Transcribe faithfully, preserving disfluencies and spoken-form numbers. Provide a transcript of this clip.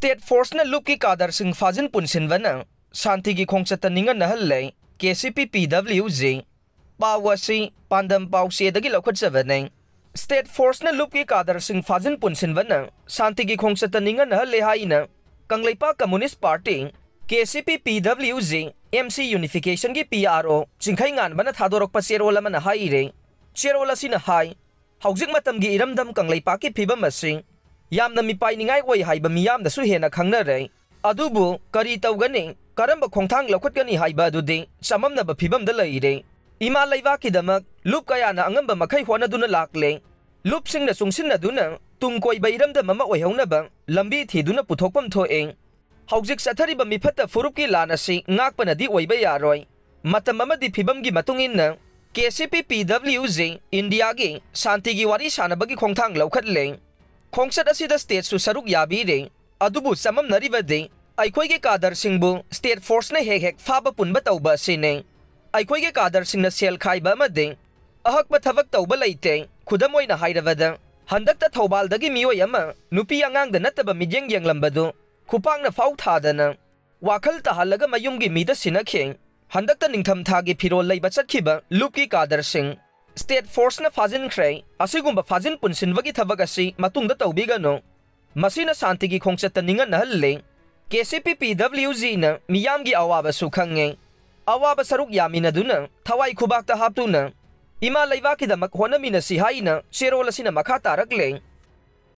State Force ꯅ ꯂꯨꯞꯀꯤ ꯀꯥꯗꯔꯁꯤꯡ ꯐꯥꯖꯤꯟ ꯄꯨꯟꯁꯤꯟꯕꯅ ꯁꯥꯟꯇꯤꯒꯤ ꯈꯣꯡꯆꯠꯇ ꯅꯤꯡꯍꯟꯅꯍꯜꯂꯦ, ꯀꯦ C P P W G. ꯄꯥꯎ ꯑꯁꯤ ꯄꯥꯟꯗꯝ ꯄꯥꯎꯆꯦꯗꯒꯤ ꯂꯧꯈꯠꯆꯕꯅꯤ꯫ State Force ꯅ ꯂꯨꯞꯀꯤ ꯀꯥꯗꯔꯁꯤꯡ ꯐꯥꯖꯤꯟ ꯄꯨꯟꯁꯤꯟꯕꯅ ꯁꯥꯟꯇꯤꯒꯤ ꯈꯣꯡꯆꯠꯇ ꯅꯤꯡꯍꯟꯅꯍꯜꯂꯦ ꯍꯥꯏꯅ Kangleipak communist party, K C P P W G, M C ꯌꯨꯅꯤꯐꯤꯀꯦꯁꯟꯒꯤ ꯄꯤ ꯑꯥꯔ ꯑꯣ ꯆꯤꯡꯈꯩꯉꯥꯟꯕꯅ ꯊꯥꯗꯣꯔꯛꯄ ꯆꯦꯔꯣꯜ ꯑꯃꯅ ꯍꯥꯏꯔꯦ꯫ ꯆꯦꯔꯣꯜ ꯑꯁꯤꯅ ꯍꯥꯏ, ꯍꯧꯖꯤꯛ ꯃꯇꯝꯒꯤ ꯏꯔꯝꯗꯝ ꯀꯪꯂꯩꯄꯥꯛꯀꯤ ꯐꯤꯕꯝ ꯑꯁꯤ ꯌꯥꯝꯅ ꯃꯤꯄꯥꯏꯅꯤꯡꯉꯥꯏ ꯑꯣꯏ ꯍꯥꯏꯕ ꯃꯤꯌꯥꯝꯅꯁꯨ ꯍꯦꯟꯅ ꯈꯪꯅꯔꯦ꯫ ꯑꯗꯨꯕꯨ ꯀꯔꯤ ꯇꯧꯒꯅꯤ, ꯀꯔꯝꯕ ꯈꯣꯡꯊꯥꯡ ꯂꯧꯈꯠꯀꯅꯤ ꯍꯥꯏꯕ ꯑꯗꯨꯗꯤ ꯆꯃꯝꯅꯕ ꯐꯤꯕꯝꯗ ꯂꯩꯔꯦ꯫ ꯏꯃꯥ ꯂꯩꯕꯥꯛꯀꯤꯗꯃꯛ ꯂꯨꯞ ꯀꯌꯥꯅ ꯑꯉꯝꯕ ꯃꯈꯩ ꯍꯣꯠꯅꯗꯨꯅ ꯂꯥꯛꯂꯦ꯫ ꯂꯨꯞꯁꯤꯡꯅ ꯆꯨꯡꯁꯤꯟꯅꯗꯨꯅ ꯇꯨꯡ ꯀꯣꯏꯕ ꯏꯔꯝꯗꯝ ꯑꯃ ꯑꯣꯏꯍꯧꯅꯕ ꯂꯝꯕꯤ ꯊꯤꯗꯨꯅ ꯄꯨꯊꯣꯛꯐꯝ ꯊꯣꯛꯑꯦ꯫ ꯍꯧꯖꯤꯛ ꯆꯠꯊꯔꯤꯕ ꯃꯤꯐꯠꯇ ꯐꯨꯔꯨꯞꯀꯤ ꯂꯥꯟ ꯑꯁꯤ ꯉꯥꯛꯄꯅꯗꯤ ꯑꯣꯏꯕ ꯌꯥꯔꯣꯏ꯫ ꯃꯇꯝ ꯑꯃꯗꯤ ꯐꯤꯕꯝꯒꯤ ꯃꯇꯨꯡ ꯏꯟꯅ ꯀꯦ C P P W G ꯏꯟꯗꯤꯌꯥꯒꯤ ꯁꯥꯟꯇꯤꯒꯤ ꯋꯥꯔꯤ ꯁꯥꯅꯕꯒꯤ ꯈꯣꯡꯊꯥꯡ ꯂꯧꯈꯠꯂꯦ꯫ ꯈꯣꯡꯆꯠ ꯑꯁꯤꯗ ꯁ꯭ꯇꯦꯠꯁꯨ ꯁꯔꯨꯛ ꯌꯥꯕꯤꯔꯦ꯫ ꯑꯗꯨꯕꯨ ꯆꯃꯝꯅꯔꯤꯕꯗꯤ ꯑꯩꯈꯣꯏꯒꯤ ꯀꯥꯗꯔꯁꯤꯡꯕꯨ State Force ꯅ ꯍꯦꯛ ꯍꯦꯛ ꯐꯥꯕ ꯄꯨꯟꯕ ꯇꯧꯕ ꯑꯁꯤꯅꯤ꯫ ꯑꯩꯈꯣꯏꯒꯤ ꯀꯥꯗꯔꯁꯤꯡꯅ ꯁꯦꯜ ꯈꯥꯏꯕ ꯑꯃꯗꯤ ꯑꯍꯛꯄ ꯊꯕꯛ ꯇꯧꯕ ꯂꯩꯇꯦ꯫ ꯈꯨꯗꯝ ꯑꯣꯏꯅ ꯍꯥꯏꯔꯕꯗ, ꯍꯟꯗꯛꯇ ꯊꯧꯕꯥꯜꯗꯒꯤ ꯃꯤꯑꯣꯏ ꯑꯃ ꯅꯨꯄꯤ ꯑꯉꯥꯡꯗ ꯅꯠꯇꯕ ꯃꯤꯠꯌꯦꯡ ꯌꯦꯡꯂꯝꯕꯗꯨ ꯈꯨꯄꯥꯛꯅ ꯐꯥꯎ ꯊꯥꯗꯅ ꯋꯥꯈꯜ ꯇꯥꯍꯜꯂꯒ ꯃꯌꯨꯝꯒꯤ ꯃꯤꯗ ꯁꯤꯟꯅꯈꯤ꯫ ꯍꯟꯗꯛꯇ ꯅꯤꯡꯊꯝꯊꯥꯒꯤ ꯐꯤꯔꯣꯜ ꯂꯩꯕ ꯆꯠꯈꯤꯕ ꯂꯨꯞꯀꯤ ꯀꯥꯗꯔꯁꯤꯡ State Force ꯅ ꯐꯥꯖꯤꯟꯈ꯭ꯔꯦ꯫ ꯑꯁꯤꯒꯨꯝꯕ ꯐꯥꯖꯤꯟ ꯄꯨꯟꯁꯤꯟꯕꯒꯤ ꯊꯕꯛ ꯑꯁꯤ ꯃꯇꯨꯡꯗ ꯇꯧꯕꯤꯒꯅꯨ꯫ ꯃꯁꯤꯅ ꯁꯥꯟꯇꯤꯒꯤ ꯈꯣꯡꯆꯠꯇ ꯅꯤꯡꯍꯟꯅꯍꯜꯂꯦ꯫ ꯀꯦ C P P W G ꯅ ꯃꯤꯌꯥꯝꯒꯤ ꯑꯋꯥꯕꯁꯨ ꯈꯪꯉꯦ꯫ ꯑꯋꯥꯕ ꯁꯔꯨꯛ ꯌꯥꯃꯤꯟꯅꯗꯨꯅ, ꯊꯋꯥꯏ ꯈꯨꯕꯥꯛꯇ ꯍꯥꯞꯇꯨꯅ, ꯏꯃꯥ ꯂꯩꯕꯥꯛꯀꯤꯗꯃꯛ ꯍꯣꯠꯅꯃꯤꯟꯅꯁꯤ ꯍꯥꯏꯅ ꯆꯦꯔꯣꯜ ꯑꯁꯤꯅ ꯃꯈꯥ ꯇꯥꯔꯛꯂꯦ꯫